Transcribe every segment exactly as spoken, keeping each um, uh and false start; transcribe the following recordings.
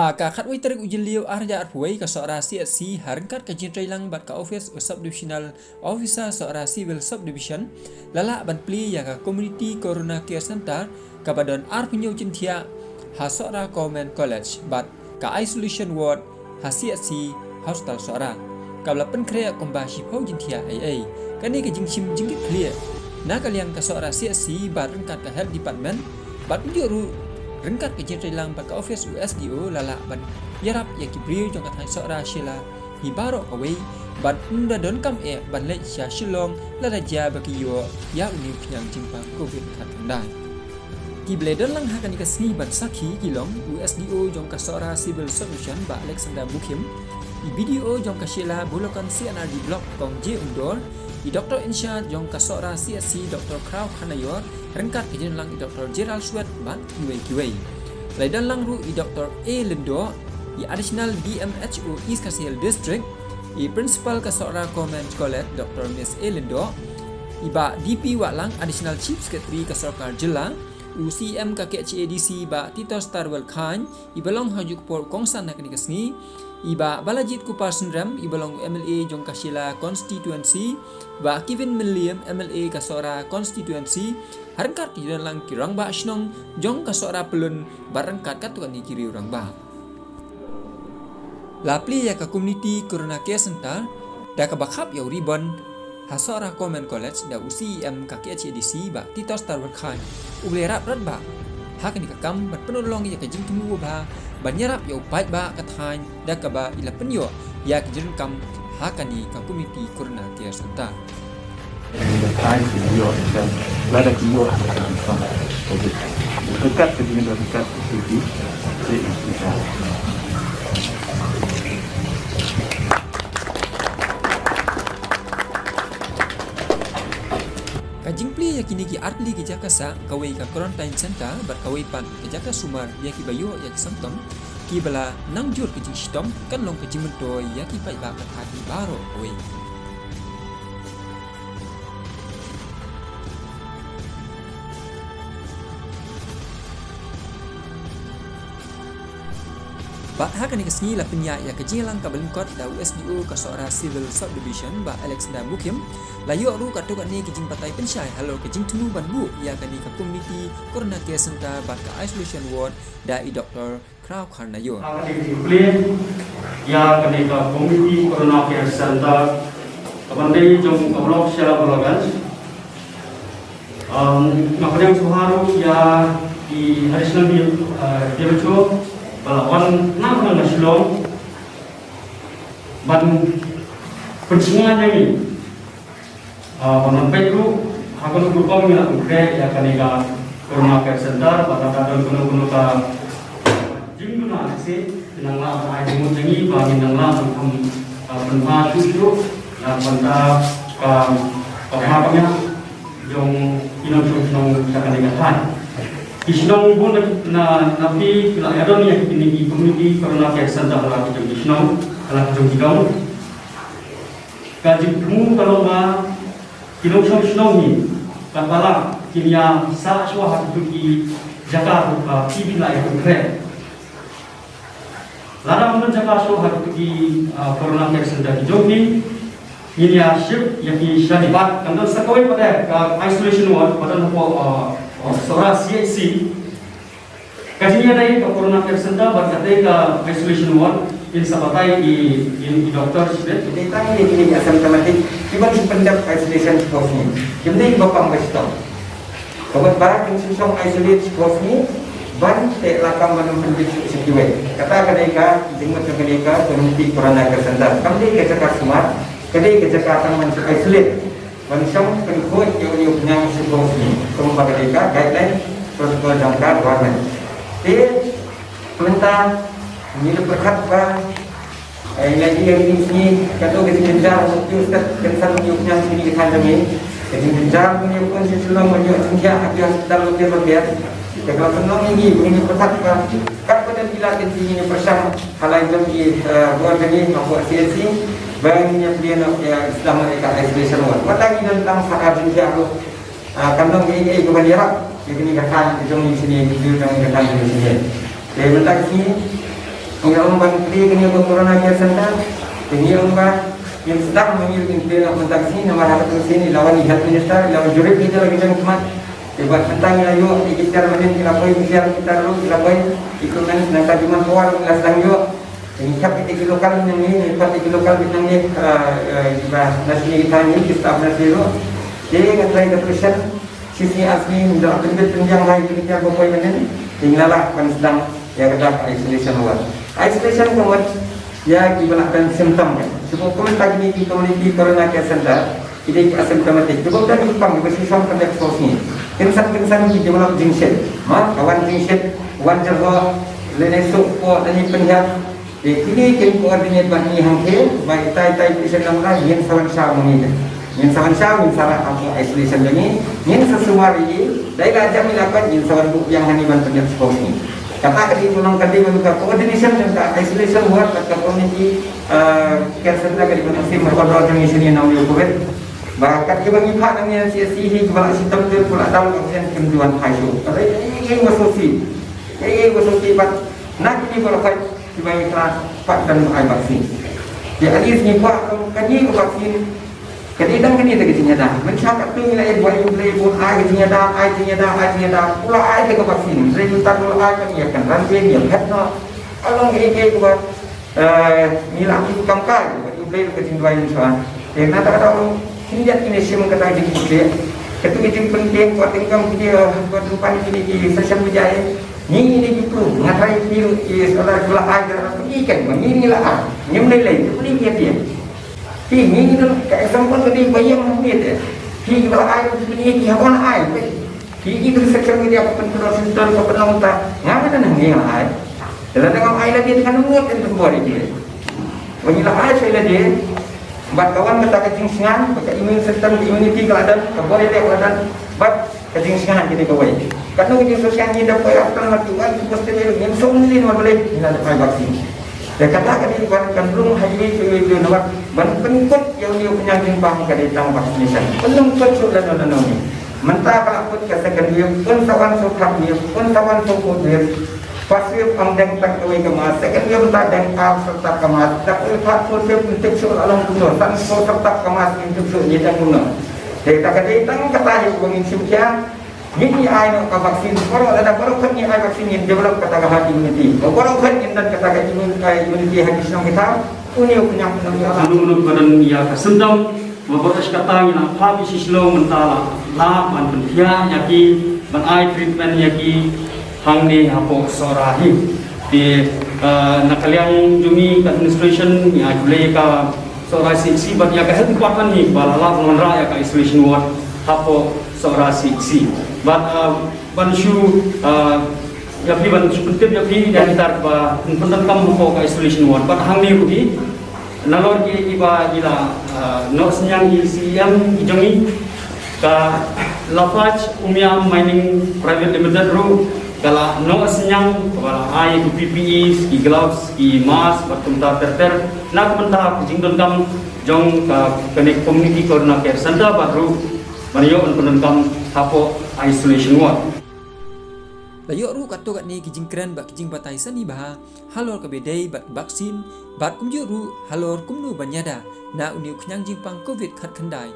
Ha ka khatwei tarik u Jylliew ar hajar arphew wei, ka Sohra C H C ha ryngkat ka jingtrei lang bad ka office u Sub Divisional Officer Sohra Civil Subdivision la lah ban plie ïa ka Community Corona Care Center kaba don arphew hynñiew jingthiah ha Sohra Government College bad ka Isolation Ward ha C H C Hospital Sohra, kaba la pynkhreh kumba shiphew jingthiah eiei. Kane ka jingshim jingkitkhlieh na ka liang ka Sohra C H C bad ryngkat ka Health Department bad mynjur ruh ryngkat ka jingtrei lang bad ka office u S D O la lah ban ïarap ïa ki briew jong ka thaiñ Sohra Sheila hi baroh kawei bad ym da donkam eh ban leit sha Shillong lada jia ba ki ïoh ïa une u khñiang jingpang Covid khatkhyndai. Kiba la don lang ha kane ka sngi ban sakhi ki long u S D O jong ka Sohra Civil Subdivision Bah Alexander Mukhim, i B D O jong ka Sheila Bulakan C and R D Block Kong J Umdor, i Doctor in charge jong ka Sohra C H C Doctor Khraw Kharnaior, ryngkat ka jingdon lang i Doctor Gerald Swet bad kiwei kiwei. La don lang ruh i Doctor A Lyngdoh, i Additional D M H O East Khasi Hills District, i Principal ka Sohra Government College Doctor Miss A Lyngdoh, i Bah D P Wahlang, Additional Chief Secretary ka Sorkar Jylla, u C E M ka K H A D C Bah Titosstarwell Chyne, iba long ha juh ka por u kongsan ha kane ka sngi, i Bah Balajied Kupar Synrem, iba long u M L A jong ka Sheila Constituency, Bah Kevin Mylliem, M L A ka Sohra Constituency, ha ryngkat ki jingdon lang ki rangbah shnong jong ka Sohra Pyllun bad ryngkat katto katne ki riew rangbah. La plie ïa ka Community Corona Care Center da kaba khap ïa u ribbon ha Sohra Government College da u C E M ka K H A D C Bah Titosstarwell Chyne, uba la ïarap radbah ha kane ka kam ban pynurlong ïa ka jingthmu babha ban ïarap ïa u paidbah ka thaiñ da kaba i la pynïoh ïa ka jingdonkam ha kane ka Community Corona Care Center. Ka thaiñ ki ïoh, lada ki ïoh ha ka jingdonkam Covid. Ryngkat ka jingdonkam ka safety. Ka jingplie ïa kine ki artylli ki jaka sah, kawei ka quarantine center bad kawei pat ka jaka sumar ïa kiba ïoh ïa ki symptom, kiba la nang jur ka jingshitom, kan long ka jingmyntoi ïa ki paidbah ka thaiñ baroh kawei. Bad ha kane ka sngi la pynïaid ïa ka jingïalang kaba lyngkot da u S D O ka Sohra Civil Subdivision Bah Alexander Mukhim, la ïoh ruh katto katne ki jingbatai pynshai halor ka jingthmu ban buh ïa kane ka Community Corona Care Center bad ka Isolation Ward da i Doctor Khraw Kharnaior. Ha kane ka jingplie ïa kane ka Community Corona Care Center kaban dei jong ka Block Sheila Bulakanj. Um, nga pdiang sngewbha ruh ïa i Additional D M, uh, D M H O ba la wan na ka Shillong ban pynsngew ïa ngi. Ah, ban peit ruh ha kano ka rukom ngi la pynkhreh ïa kane ka Corona Care Center, bad lada don kano kano ka jingduna lehse, ngin nang lah ban ai jingmut jong ngi ba ngin nang lah ban kham, ah, pynbha shuh shuh na ka bynta ka, ka bha ka miat jong ki nongshong shnong sha kane ka thaiñ. Ki shnong bun na, na, na phi ki la ïadon ïa kine ki Community Corona Care Center ha la ki jong ki shnong, ha la ki jong ki dong. Ka jingthmu ka long ba ki nongshong shnong hi katba lah kin ïa sah shuwa ha kito ki jaka ruh ba phi phi la ïa pynkhreh. Lada ym don jaka shuwa ha kito ki, ah, Corona Care Center ki jong phi, ngin ïa shift ïa phi shane. Bad kan don sa kawei pat ka isolation ward ba don hapoh, ah, Sohra C H C. Ka jingïadei ka Corona Care Center bad kata ka isolation ward, in sa batai i, i, i doktor shibit. Kita ïa kine ki asymptomatic kiba ngi pyndep isolation shiphew sngi. Kim dei kiba pang ba shitom. Kaba ba kin shu shong isolate shiphew sngi ban teh lakam ban ym pyndep sha kiwei. Kata ka dei ka jingmut jong kane ka Community Corona Care Center. Kam dei ka jaka sumar, ka dei ka jaka tang ban shu isolate. Ban shong pynkhuid ïa une u khñiang shiphew sngi kumba ka dei ka guideline protocol jong ka government. Te mynta ngi la pyrkhat ba, eh, ngi la ïohi ïa kine ki sngi, katto ka jingjynjar, ka jingstad kynsan une u khñiang shane ka thaiñ jong ngi. Ka jingjynjar une u khun sha Shillong ban ïoh jingthiah ha ki hospital bapher bapher. Te ka la pynlong ïa ngi ba ngi la pyrkhat ba Katba don ki lad ki jong ngi, ngi pyrshang ha la jong ki, eh, bor jong ngi hapoh C H C ba ngin ïa plie noh ïa, sdang noh ïa ka isolation ward. Wat la ngi don tang sa ka jingthiah ruh, eh, kan long kaei kaei kaban ïarap ïa kane ka thaiñ ka jong ngi shane, ka jong ngi ka thaiñ jong ngi shane. Te mynta ka sngi Ngi la ong ban kli kane ka Corona Care Center. Te ngi ong ba ngin sdang ma ngi ruh ngin kli noh mynta ka sngi namar ha ka sngi ngi la wan i Health Minister, i la wan jurip ïa la ki jong khmat. Te bad mynta ngi la ïoh ïa ki chair, ma ngi la poi, ki chair, ki chair ruh ngi la poi, equipment nangta ki manpower ngi la sdang ïoh. Te ngi khap ïa ki local ngi, ngi khap ïa ki local ngi, ah, ah, ba nurse ngi, ki tang ngi, ki staff nurse ruh. Te nga try ka tuition Shisien ar sngi ngi la pynbit pynbiang ha ïa ki nongkyrshan ba poi mynnin, te ngi la lah ban sdang ïa kata ka isolation ward. Isolation ward ïa kiba lah ban symptom ka. Shuh kumta kine ki community corona care center, ki dei ki asymptomatic. Kiba don ki pang, kiba shu shong kane ka sngi. Kynsan kynsan ki develop jingshit. Ma, ka wan jingshit, wan jyrhoh, lane suk, poh, lane pynhiar. Te kine kin coordinate bad ngi hangtei, ba itai itai patient nang la, ngin sa wan shaw ma ngi te. Ngin sa wan shaw, ngin sa rah hapoh isolation jong ngi, ngin sa sumar ïa i, dei la jam ïa la pat, ngin sa wan buh biang hangne ban pynïap sha ngi. Kata ka dei ka long ka dei ka coordination jong ka isolation ward bad ka community, eh, care center ka dei ka mynsiem ba kordor jong ngi shane na u COVID. Ba kat kiba ngi phah na ngi C S C hi kiba la shitom te pula dal oxygen kim ju wan phai shuh. Kata ei ei ei wa sngewsih. Ei ei wa sngewsih bad na kine baroh pat kiba ngi khlad pat kan ai vaccine. Te at least ngi kwah kane ka vaccine. Ka dei tang kane te ka jingïada. Mynshuwa katto ngi la ïa duwai ïa U Blei bun ai ka jingïada, ai jingïada, ai jingïada. U la ai te ka vaccine. Hynrei mynta u la ai ka, ngi ïa kynran te, ngi ïa phet noh. Ka long ei ei kaba, eh, ngi la ki kam kai bad U Blei ka jingduwai mynshuwa. Te na kata ka daw khyndiat kine shim kata ka jingpynkhiah. Katu ka jingpynkhiah ka tyngkam kine, eh, ka jingpynkhiah kine ki social media, eh. Ngi ngi dei ki proof, nga tharai ki ruh ki saudara ki la ai, ki la ai, ki kan, ma ngi ngi la ai, ngim lei lei, ki pynïaid ïa. Ki ngi ngi don ka example ka dei ba ïeng hangne te. Ki la ai, ki pynïaid, ki hap ban ai, ki ki don social media ka pynpynlong shisha ka pynlong ta, nga nga nang ngi la ai. Lada ngam ai lade te kan ngut en pynbor ïa ki. Ba ngi la ai sha lade, bad ka wan kata ka jingsngain, bad ka immune system, ka immunity ka la don, ka bor ïaleh ka la don, bad ka jingsngain kine kawei. Katno ka jingsngain ngi da poi hospital, ma ki wan ki positive, ngim sngewthuh lei namar balei ngi la dep ai vaccine. Te kata ka dei ban kan rung ha iwei pa iwei namar ban pynkut ïa une u khñiang jingpang ka dei tang vaccination. Pynlong kut shuh lano lano ne. Mynta ka la kut ka second wave, un sa wan shuh third wave, un sa wan shuh fourth wave. First wave ym deng tang kawei ka mask, second wave mynta deng ar syrtap ka mask, third wave, fourth wave, ym tip shuh la long kumno, san shuh syrtap ka mask, ym tip shuh ngi deng kumno. Te kata ka dei tang kata ïa uba ngin shim khia. Ngin ïa ai noh ka vaccine, baroh lada baroh khat ngi ai vaccine ngin develop kata ka herd immunity. Baroh khat ngin don kata ka immun-, ka immunity ha ki shnong ki thaw. Une u khñiang u nang ïa la. Mano mano ba don ïa ka symptom, ba baroh shi katta ngi nang phah beit sha Shillong mynta la, la ban pynthiah ïa ki, ban ai treatment ïa ki hangne hapoh Sohra hi. Te, eh, na ka liang jong ngi ka administration ngi ai khublei ïa ka Sohra C H C bad ïa ka health department hi ba la lah ban wanrah ïa ka isolation ward hapoh Sohra C H C. Bad, eh, ban shu, eh, ïa phi ban shu pyntip ïa phi ïa ki tar ba pyndonkam hapoh ka isolation ward. Bad hangne ruh hi nalor ki, kiba ki la, eh, noh synñiang ki C E M ki jong ngi, ka Lafarge Umia Mining Private Limited ruh ka la noh synñiang, kaba la ai ki P P Es, ki gloves, ki mask bad kumta ter ter na ka bynta ka jingdonkam jong ka, kane ka Community Corona Care Center bad ruh ban ïoh ban pyndonkam hapoh isolation ward. La ïoh ruh katto katne ki jingkren bad ki jingbatai sani bha halor kaba ïadei bad vaccine, bad kumjuh ruh halor kumno ban ïada na une u khñiang jingpang COVID khatkhyndai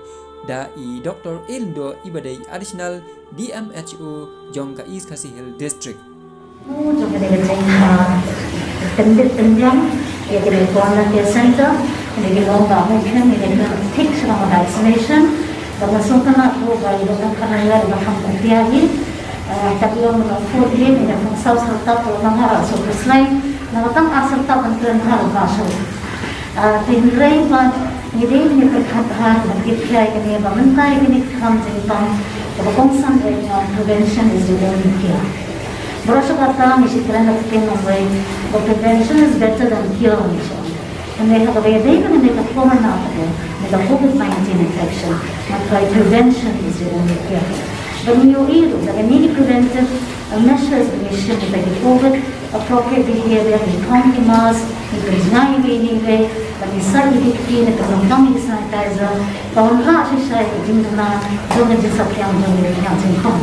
da i Doktor A Lyngdoh iba dei Additional D M H O jong ka East Khasi Hills District. Jong ka dei ka jing, ah, pynbit pynbiang ïa ka dei Corona Care Center, ka dei ka long ba mungkin ïa ka thik sha ka vaccination, ba nga sngewtynnat ruh ba ïa ka kane ïa ka kham pynbiang hi. Ah, ka dei long ba fourth wave, ïa ka kham saw syrtap ruh nang ha shu pyrshang, nang tang ar syrtap ban kren ha shu. Ah, te hynrei ba ngi dei ngi pyrkhat ha, ngi pyrkhat kane ba mynta ïa kane ka kam jingpang kaba kongsan eh, prevention is the only cure. Baroh shi katta ngi shu kren da ka ktien nongwei ba prevention is better than cure, ngi shu. Hynrei ha kaba ïadei bad kane ka corona, kane ka COVID nineteen infection, nga tharai prevention is the only cure. Ba ngi ïohi ruh da kane ka preventive measures ba ngi shim da ka COVID, appropriate behavior, ngi kham ki mask, ngi pynjngai iwei na iwei, bad ngi sait ïa ki kti, ngi pyndonkam ïa ki sanitizer, ka wanrah shisha ïa ka jingduna jong ka jingsaphriang jong ka jingkhong.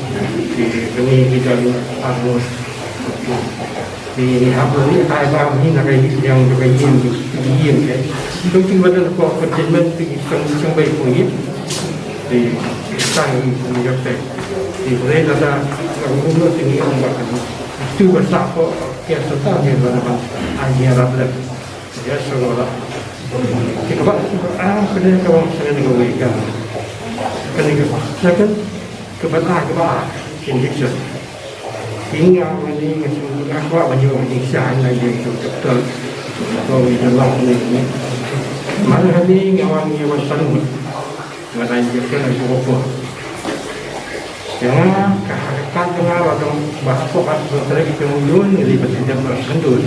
Te kane ki don arngut. Te hap la leh tai ba hi na ka ïing, ka ïing, ka ïing ka. Kum ki ba don ko containment te ki seng seng bai ko ïing. Te tang ïing ko ïing te. Te re na da na ko no te ngi ong ba kan. Tu ba sa ko ke sa ta ke ba na ban ai ïa rap le. Ïa, so la. Te kaba, ah, kane kaba, kane kaba wei ka. Kane kaba, second, kaba, ah, kaba, ah, injection. Te nga wan ni nga shu, nga kwah ban ïoh injection na ïa tu doktor. Ko wi da long ni ni. Mar hani nga wan ni wan sanu. Nga da injection na ïa ko. Ïa nga, ka harakat nga ba dong, ba hapoh kat ba trek te wan ni, li ba sejam ba sendul.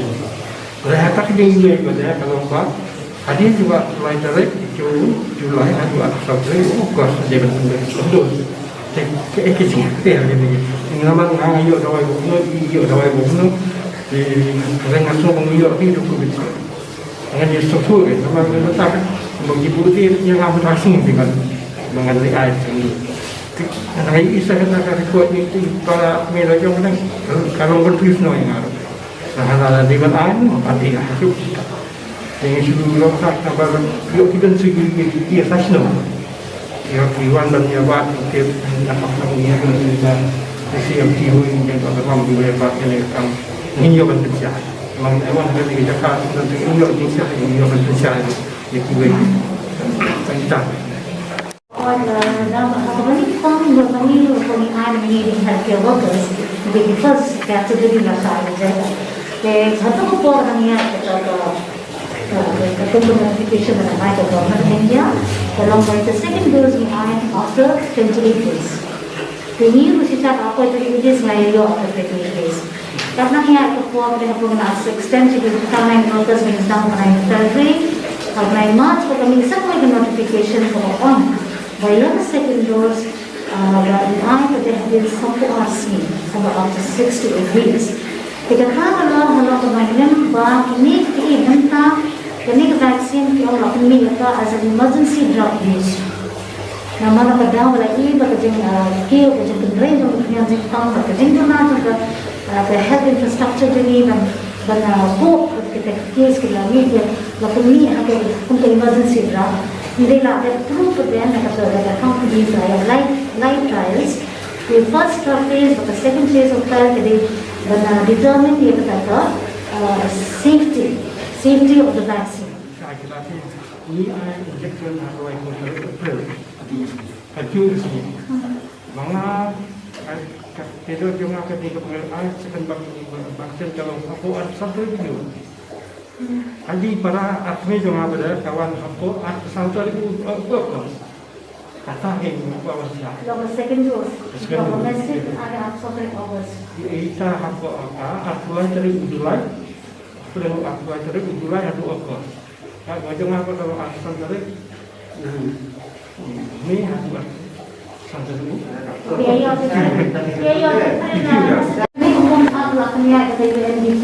Leh ha tak ding ïa ba dei ka long ba. Hadien ju ba lai tarik ju Julai ha ju ba saw tarik Ogos dei ban dei sendul. Te ke eh ke jing te ha dei. Ngi namar nga ïoh dawai ba kumno, ïoh dawai ba kumno. Te leh nga sngewbha ïoh ri du ku bit. Ngan ïoh sngewbha ke namar nga tak ba ki budi ïa nga ba tak sngewbha ngan. Ba ngan leh ai sendul. Te ngan ai isa ka report ni te para me la jong nang. Ka long confuse no ïa nga. Hana la dei ban ai, ma pat ïa shu. Ïa shu lok sak sabar, ïoh ki don shu ki ki ki sa shnong. Ïoh ki wan ban ïa ba ki na pak na ïa ki na ïa ki si am ki hu ïa ki ba ba ki ïa ba ki ne kam. Ni ïoh ban pynshai. Mang ai wan ka ni ka ka na ïoh ki shai, ïoh ban pynshai. Ïa ki wei. Tang tang. Or, uh, the, the only form, the only, the only are needing healthcare workers, the first category la ka, the, the, the, the, the, the, the notification that I might have government of India, along with the second dose in I after twenty-eight days. Te ngi ruh shi chat, hapoh twenty-eight days ngi ïoh after twenty-eight days. Katba ngi ïa ka por, ka dei hapoh ngi la extend shi ki frontline workers ba ngi sdang ha u nine February, ha u nine March, ka dei ngi sa kawei ka notification kaba ong ba ïa ka second dose, ah, ba ngi ai ka dei hadien sawphew ar sngi, kaba after six to eight weeks. Te kata ka long halor kaba ngi ong ba kine ki, mynta kane ka vaccine ki ong la pynmih ïa ka as an emergency drug use. Namar ka daw ba la i ba ka jing, ah, kiew, ka jingpynrem jong ka jingpang, ba ka jingduna jong ka, ah, ka health infrastructure jong ngi ban, ban, ah, cope with ka case ka la mih, ka la pynmih ha ka kum ka emergency drug. Ngi dei la dep prove ba na ka, ka company ka live, live trials. The first phase, ba ka second phase of trial ka dei ban, ah, determine ïa kata ka, ah, safety, safety of the vaccine. Ngi ai injection ha ka laiphew tarik April. Ka jong ka sngi. Ma nga, ka, ka, te dei jong nga ka dei ka pyngai ai second vak-, vaccine ka long hapoh arphew san tarik u Jun. Hadien para artylli jong nga ba dei ka wan hapoh arphew san tarik u, u, u, u. Kata hi ba wan sha. Long second dose. Second dose. Long message ada arphew san tarik August. Ita hapoh ka arphew lai tarik u July. Pynlong arphew lai tarik u July haduh August. Ka ba jong nga ba ka arphew san tarik u Mei haduh arphew san tarik u. Ïa, ïa, ïa, ïa. Ni hukum hak la kena ïa ka U N D P.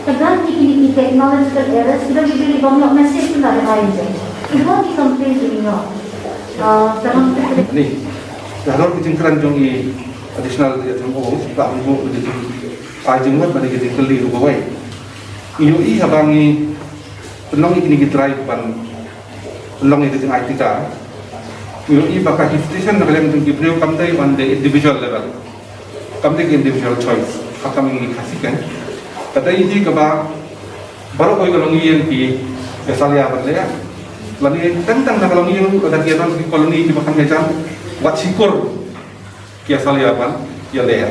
Ka don ni kini ki technological errors, ki don ki bili bom yok message tu la da ai je. Ki don ki complain ki ni yok. Ah, dalam Ni, dah ki jingkren jong i additional dia jong o, tak minggu dia jing ai jingmut bad ki jingkylli ruh kawei. Ngi ïohi haba ngi pynlong ïa kine ki drive ban pynlong ïa ka jingai tika. Ngi ïohi ba ka hesitation na ka liang jong ki briew kam dei on the individual level. Kam dei ka individual choice. Ka kam ngi Khasi kan. Ka dei hi kaba baroh kawei ka longïing ki ïasalia ban leh. Lane teng teng na ka longïing ka dang ïa don ki colony kiba kham ïa jan. Wat shikor ki ïasalia ban ïaleh.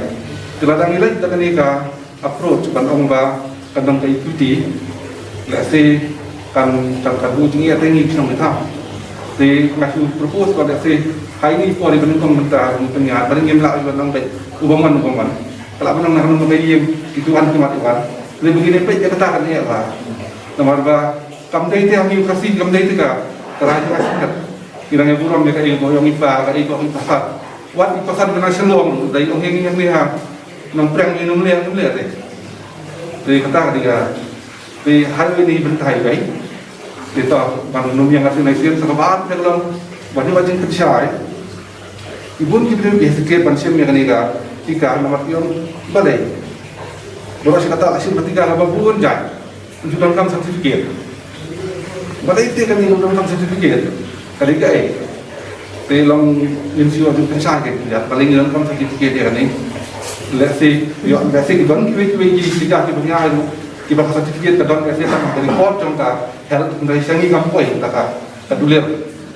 Te lada ngi leit da kane ka approach ban ong ba kan don ka equity, lehse kan, kan, kan buh jingïateng ïa ki nongmihkhmat. Te nga shu propose ba lehse ha ine i por iba nyngkong mynta ngi pynïaid ba ngim lah ban ong ba u bymman, u bymman. Ka lah ban ong na ka ïing itu wan ki mat wan. Lehse ba ngin peit ïa kata kan ïa ba. Namar ba kam dei te ha ngi u Khasi, kam dei te ka, ka rai ka rai. Ngi dang ïa burom ïa ka ïing, ïong i pa, ka ïing, ïong i pasar. Wat i pasar ka na Shillong, dei ong ïa ngi ïa ngi ha. Nang prank ngi nang leh, nang leh te. Te kata ka dei ka. Te highway ni bentai bai. Te to ban num ïa ngi ngai sien sa ka ban te long. Ban ïa ba jingpynshai. I bun ki briew ki hesitate ban shim ïa kane ka tika namar ki ong balei. Baroh shi katta la shim ka tika kaba bun jait. Ju donkam certificate. Balei te kane ka donkam certificate? Ka dei kaei? Te long ngin shu ïoh jingpynshai ïa ka, balei ngi donkam certificate ïa kane? Let's say, ïoh, let's say ki don kiwei kiwei ki tika kiba ngi ai ruh, kiba ka certificate ka don, let's say, tang ka record jong ka health, hynrei sha ngi ngam poi kata ka, ka dulir.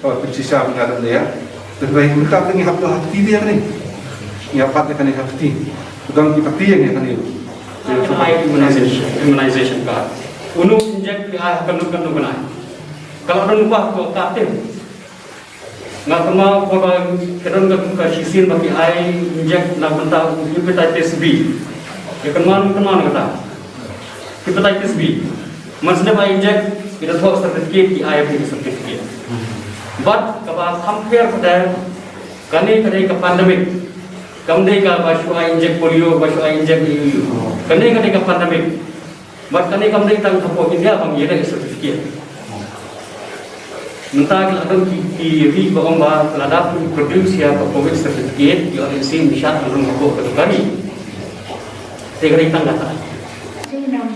Ka pynshisha ba nga dang leh. Te hynrei mynta ka ngi hap ïoh ha kti ïa kane. Ngi hap pat ïa kane ha kti. Ka dang ki pati ïa kane. Immunization, immunization card. Unu inject ïa ha kano kano kano. Ka la don ba ko ka tem. Nga kynmaw ko ba ka don ka, ka shisien ba ki ai inject na ka bynta u hepatitis B. Ïa kynmaw, kynmaw na kata. Hepatitis B. Mar shu dep ai inject, ki da thoh certificate, ki ai certificate. But kaba kham pher pat, kane ka dei ka pandemic. Kam dei kaba shu ai inject polio, ba shu ai inject ïu ïu. Kane ka dei ka pandemic. But kane kam dei tang hapoh India ba ngi ïaleh certificate. Mynta ki la don ki, ki ri ba ong ba lada phi produce ïa ka covid certificate, ïoh lehse phin shah nang rung hapoh ka dukan. Te ka dei tang kata.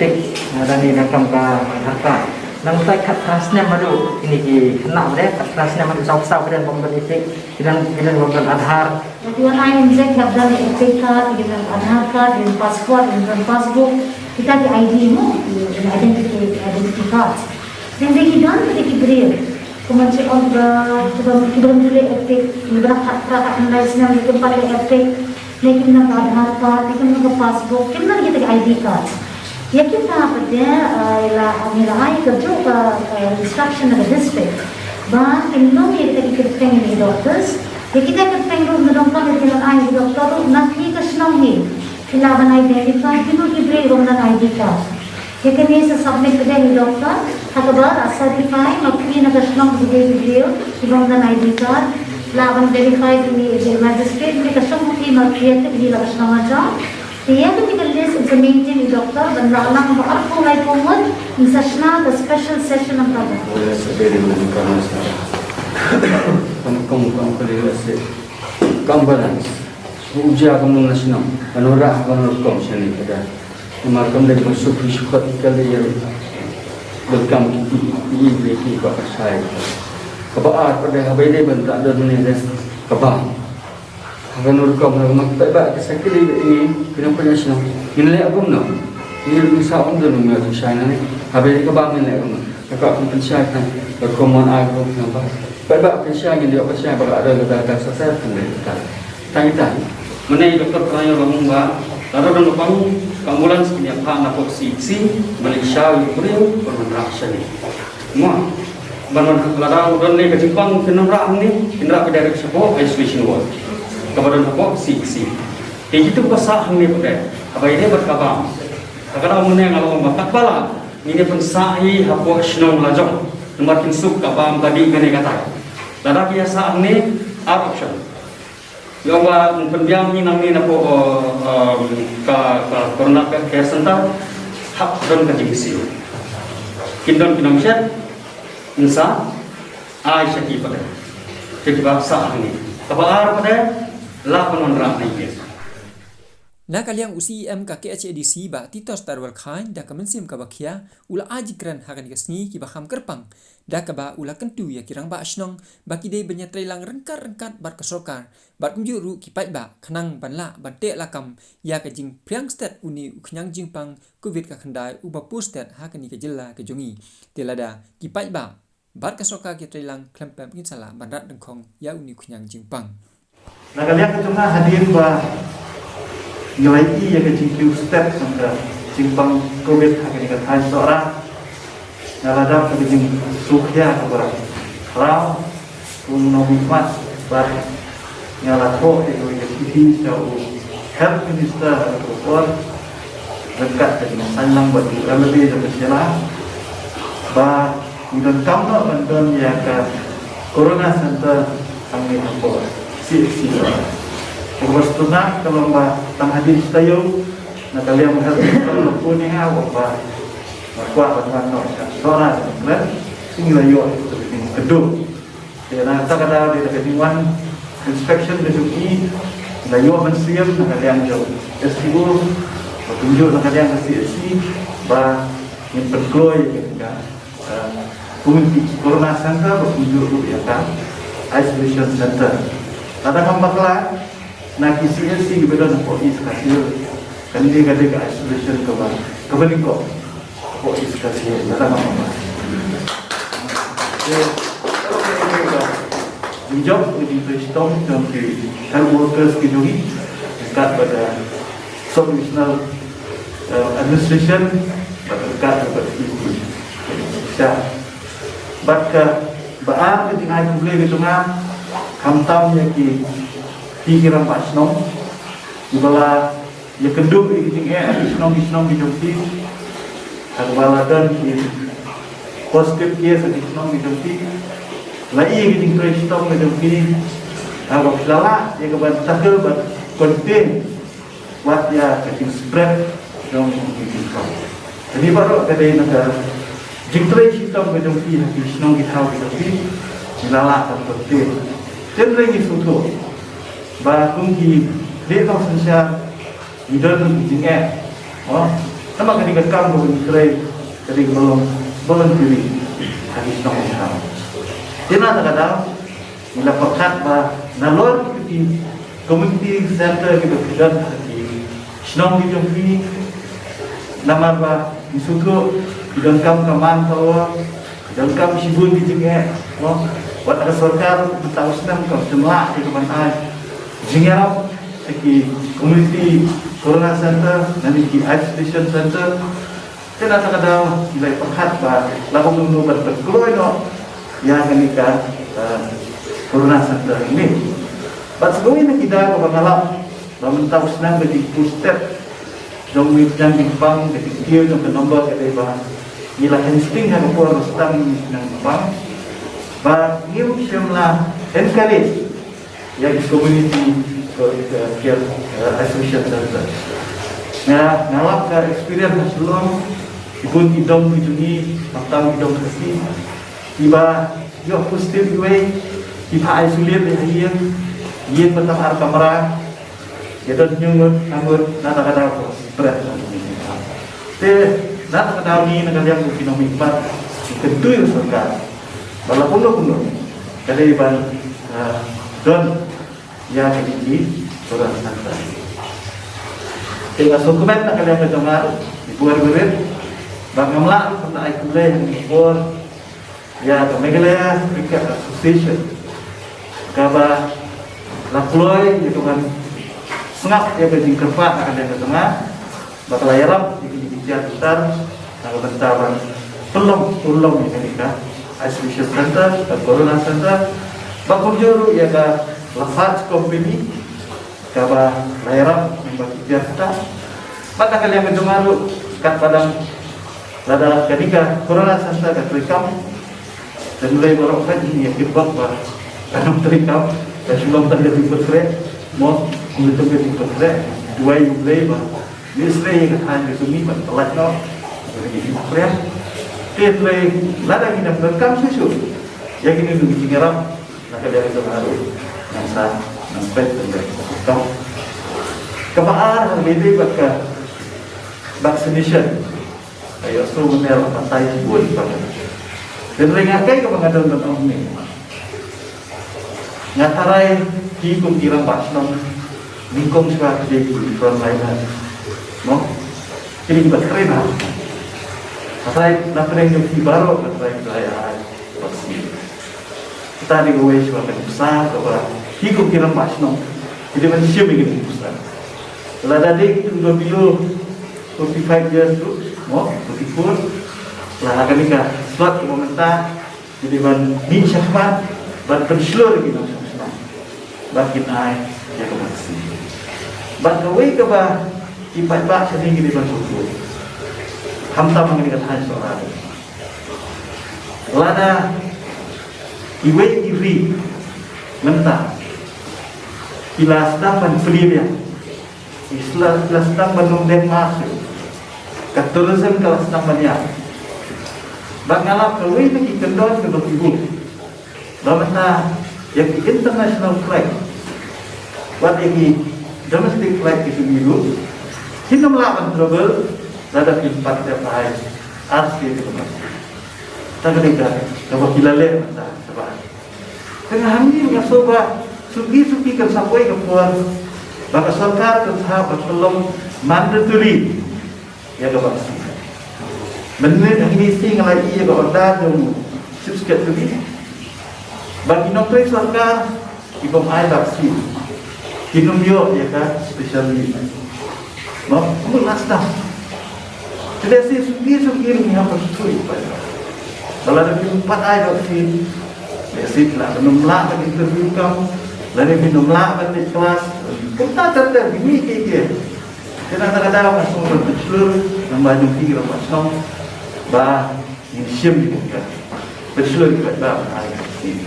Epic, eh, lane donkam ka Aadhaar card. Nangta khatphra snem haduh, kine ki khynnah de, khatphra snem haduh saw phew saw ki don bym don Epic, ki don, ki don bym don Aadhaar. Te wan ai ym jek hap don Epic card, ki don Aadhaar card, ki don passport, ki don passbook, kita ki I D mo, ki identity, identity card. Te ynda ki don kita ki briew, kumne ki ong ba, ki bym, ki bym don Epic, ki bym don khatphra khatkhyndai snem, ki bym pat don Epic, ne kim don ka Aadhaar card, ne kim don ka passbook, kim don kita ki I D card. Ïa kita pat de, eh, ïa la, ngi la ai ka juh ka, eh, instruction na ka district ba kin long ïa kita ki kyrteng ïa ki doctors. Ïa kita ki kyrteng ruh na donkam ïa ki la ai ïa ki doctor ruh na kane ka shnong hi. Ki lah ban ai verify kino ki briew bym don I D card. Ïa kane sa submit pat de ïa ki doctor. Ha kaba la certify ma phi na ka shnong ki dei ki briew ki bym don I D card. Lah ban verify ïa ki magistrate, ïa ka shnong phi ma phi ïa ki la ka shnong ma jong. Te ïa kane ka list in sa maintain ïa i doktor ban lah lang ba arphew laiphew ngut in sa shna ka special session hangta. Kam kam kam kam balance. U ja kam nang shnong. Kan ora kan rukom shane kada. Namar kam dei ban suk suk ka dei ïa. Dei kam ki ki ki ki ba ka shai. Kaba ar pat de haba dei ban ta don ne des kaba. Haba nur kom haba mak peit ba ka sakri ba ini kena pun shnong. Ngin leh kumno? Ngin leh sa um don ngin leh sa shai na ni. Haba ini kaba ngin leh kumno? Ka ka pun shai kan. Ba kom mon ai ko kena ba. Peit ba pun shai ngin leh pun shai ba ka ada kata kata sa sa kan leh kata. Tang ita. Mane doktor tang ïa long ba. Lada don pang ambulance kini apa na pok si si. Malaysia yu pun yu pun menrak shani. Mo, ban wan lada u don ne ka jingpang kin rah hangne, kin rah ka direct shapoh isolation ward. Kaba don hapoh C H C. Te jitu ka sah hangne pat de. Haba ïadei bad ka bam. Ka dei mynne nga la ong ba katba lah ngin ïa pynsah hi hapoh shnong la jong. Namar kin suk ka bam ka dih kane katai. Lada ki ïa sah hangne, ar option. Ïa, ba pynbiang hi nangne napoh, um, ka, ka Corona Care Center, hap don ka jingsiew. Kin don ki nongsiat, ngin sa ai sha ki pat de. Te kiba sah hangne. Kaba ar pat de, lah ban wanrah na ïing. Na ka liang u C E M ka K H A D C Bah Titosstarwell Chyne da ka mynsiem kaba khia u la ai jingkren ha kane ka sngi kiba kham kyrpang da kaba u la kyntu ïa ki rangbah shnong ba ki dei ban ïatreilang ryngkat ryngkat bad ka sorkar bad kumjuh ruh ki paidbah khnang ban lah ban teh lakam ïa ka jingphriang stet une u khñiang jingpang Covid ka khyndai uba pur stet ha kane ka jylla ka jong ngi. Te lada ki paidbah bad ka sorkar ki treilang khlem pep ngin sa lah ban rat dyngkhong ïa une u khñiang jingpang. Na ka liang ka jong nga hadien ba ngi la ïohi ïa ka jingkiew stet jong ka jingpang Covid ha kane ka thaiñ Sohra. Nga la dap ka jingsngewkhia kaba khraw. Kum u nongmihkhmat bad nga la thoh ïa ka shithi sha u Health Minister ha ka por ryngkat ka jingsain lang bad u M L A jong ka jylla ba ngi donkam noh ban don ïa ka Corona Center hangne hapoh C H C. Kaba sngewtynnat ka long ba tang hadien shi taïew na ka liang u Health Minister u la phone ïa nga u ong ba nga kwah ban wan noh sha Sohra, sha Nongkrem, te ngi la ïoh ïa ka jingkyrduh. Te na kata ka daw dei da ka jingwan inspection ka jong i, i la ïoh mynsiem na ka liang jong S D O, ba kumjuh na ka liang ka C H C, ba ngin pynkloi ïa ka, eh, community corona center, ba kumjuh ruh ïa ka isolation center. Lada ngam bakla, na ki C H C kiba don hapoh East Khasi Hills, kane ka dei ka isolation kaba, kaba nyngkong hapoh East Khasi Hills, lada ngam bakla. Te, jingjob, jingtrei shitom jong ki health workers ki jong ngi, ryngkat bad, eh, Sub Divisional, eh, Administration, bad ryngkat bad ki, ki, ki, bad kaba ar ka jingai khublei ka jong nga, khamtam ïa ki, ki, ki rangbah shnong, kiba la ïakynduh ïa ki jingeh ha ki shnong ki shnong ki jong ki, ha kaba la don ki positive case ha ki shnong ki jong ki, la ïoh ïa ki jingtrei shitom ki jong ki, ha kaba phi la lah ïa ka ban tackle bad contain wat ïa ka jingspread jong ki jingpang. Kane baroh ka dei na ka jingtrei shitom ka jong phi ha ki shnong ki thaw ki jong phi, phi la lah ban pynbeit. Te hynrei ngi sngewthuh ba kum ki khlieh nongsynshar ngi don ki jingeh. Oh, namar kane ka kam kaba ngi trei ka dei kaba long voluntary ha ki shnong ki thaw. Te na kata ka daw, ngi la pyrkhat ba nalor ki community center kiba phi don ha ki shnong ki jong phi, namar ba ngi sngewthuh ki donkam ka manpower, ki donkam shibun ki jingeh, mo. Wat la ka sorkar mynta u snem kam shym lah ïa ka ban ai jingïarap ïa ki community corona center, lane ki isolation center. Te na kata ka daw ngi la pyrkhat ba la kumno kumno ban pynkloi noh ïa kane ka, eh, corona center hangne. Bad sa kawei na ki daw kaba nga lap ba mynta u snem ka jingpynstep jong ngi, jong ki jingpang, ka jingkiew jong ka number ka dei ba ngi la hensting ha ka por ba sdang ngi sdang jingpang, ba ngim shym la encourage ïa ki community, ko, ko, care, eh, isolation center. Nga, nga lap ka experience ha Shillong, ki bun ki dong ki jong ngi, khamtam ki dong Khasi, kiba ïoh positive iwei, ki phah isolate ïa ha ïing, ïing ba tang ar kamra, ïa don hynñiew ngut, ar ngut, na kata ka daw ko spread. Te na kata ka daw ngi na ka liang ko ki nongmihkhmat, ngi kyntu ïa ka sorkar ba la kumno kumno ka dei ban, ah, don ïa kine ki corona center. Te nga sngewkmen na ka liang ka jong nga, ki por birit, ba ngam lah ruh ban ai khublei ha kane ka por ïa ka Meghalaya Cricket Association, kaba la kloi ïa ka ban sngap ïa ka jingkyrpad na ka liang ka jong nga, ba ka la ïarap ïa kine ki tiar ki tar na ka bynta ban pynlong, pynlong ïa kane ka isolation center, ka corona center, bad kumjuh ruh ïa ka Lafarge Company, kaba la ïarap lyngba ki tiar ki tar. Bad na ka liang ka jong nga ruh, katba dang, lada kane ka corona center ka treikam, te U Blei baroh ka jingïakynduh ba kan ym treikam, ka shu long tang ka jingpynkhreh, mo, ka long tang ka jingpynkhreh. Duwai U Blei ba ngi sngewthuh ïa ka thaiñ ka jong ngi ban pynlait noh ïa ka jingpynkhreh. Te hynrei lada ngi nang treikam shuh shuh ïa kine ki jingïarap, na ka liang ka jong nga ruh ngan sa, ngan peit pynlait noh. Kaba ar, ha kaba ïadei bad ka vaccination, ka ïohsngew mynne la batai shibun pat. Hynrei nga, kaei kaba nga don ban ong hangne, nga tharai phi kum ki rangbah shnong nyngkong shuwa phi dei ki frontliner, mo, phi dei kiba trei bha. Nga tharai na pdeng jong phi baroh, nga tharai phi la ïa ai vaccine. Kata dei kawei shuwa ka nuksa kaba phi kum ki rangbah shnong phi dei ban shim ïa ka nuksa. Lada dei kitu kiba below forty-five years ruh, mo, forty-four, la ha kane ka slot kaba mynta, ki dei ban mih shakhmat ban pynshlur ïa ki nongshong shnong ba kin ai ïa ka vaccine. Bad kawei kaba ki paidbah shane ki dei ban sngewthuh, khamtam ha kane ka thaiñ Sohra, lada kiwei ki ri mynta ki la sdang ban plie biang, ki la, ki la sdang ban ym deng mask, ka tourism ka la sdang ban ïap. Bad nga lap kawei na ki kyndon kaba ki buh, ba mynta ïa ki international flight, wat ïa ki Domestic flight ki shu ngi ruh. Kin ym lah ban travel lada phi pat ïa phai ar state ki ym. Ta ka dei ka kaba ki la leh mynta shabar. Te nga hangne nga sngewbha suki suki kan sa poi ka por ba ka sorkar kan sa ba ka long mandatory ïa ka vaccine. Mynne hangne shi nga la ïohi ïa ka order jong Chief Secretary ba ki nongtrei sorkar ki bym ai vaccine kin ym ïoh ïa ka special leave. Mo, kumno la sdang. Te lehse suki suki ruh ngi hap ban sngewthuh ba lada phim pat ai vaccine, lehse phi lah ban ym lah ban interview kam, lane phin ym lah ban leit klas. Kumta ter ter, ngi ki ki. Te na kata ka daw nga sngewbha ban pynshlur, namar jong phi ki rangbah shnong ba ngin shim ïa ka. Pynshlur ïa ka ba ai vaccine.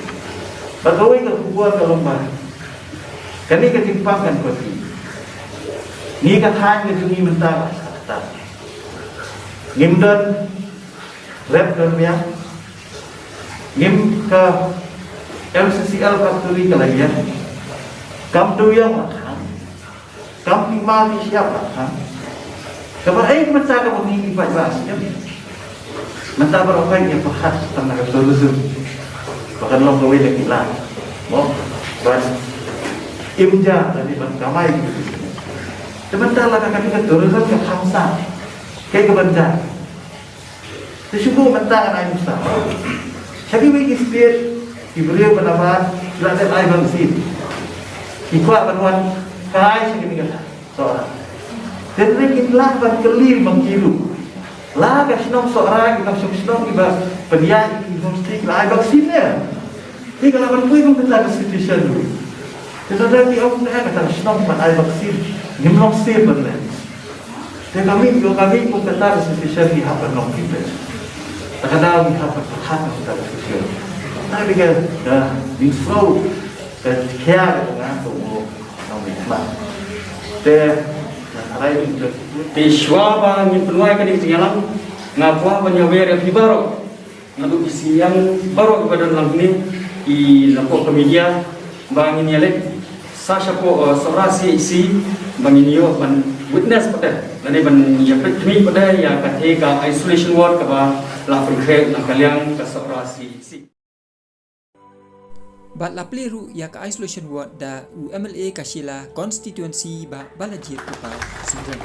Bad kawei ka khubor ka long ba kane ka jingpang kan pathi. Ngi ka thaiñ ka jong ngi mynta ba sa kata. Ngim don rep don biang. Ngim ka M C C L factory ka la ïeng. Kam dewïong la khang. Kam pima ki siap la khang. Kaba ai mynta kaba ngi ki paidbah sngewthuh. Mynta baroh phi ïa pyrkhat tang na ka tourism. Ba kan long kawei na ki lad. Mo, ban im ja lane ban kamai ki. Te mynta la ka kane ka tourism ka kham sah. Kaei kaban jia? Te shu buh mynta ngan ai nuksa. Sha kiwei ki state ki briew ba nabar ki la dep ai vaccine. Ki kwah ban wan kai sha kane ka Sohra. Te hynrei kin lah ban kylli ma ki ruh. La ka shnong Sohra, ki nongshong shnong kiba pynïaid ki homestay ki la ai vaccine ne? Te ka lah ban poi kum kata ka situation ruh. Te lada ki ong ne kata ka shnong ban ai vaccine, ngim long safe ban leh. Te ka mih, ka mih kum kata ka situation ngi hap ban long prepared. Ta ka daw ngi hap ban pyrkhat kum kata ka situation. Ta ka dei ka, ka jingsngew, ka khia ka jong nga kum u nongmihkhmat. Te, nga tharai kum ka Te shuwa ba ngin pynwai kane ka jingïalang, nga kwah ban ïawer ïa phi baroh. Naduh ki shnong baroh kiba don lang hangne, ki na pdeng ka media, ba ngin ïaleit sa shapoh, eh, Sohra C H C, ba ngin ïoh ban witness pat, lane ban ïa peit khmih pat ïa kata ka isolation ward kaba la pynkhreh na ka liang ka Sohra C H C. Bad la plie ruh ïa ka isolation ward da u M L A ka Shella constituency Bah Balajied Kpal Syngran.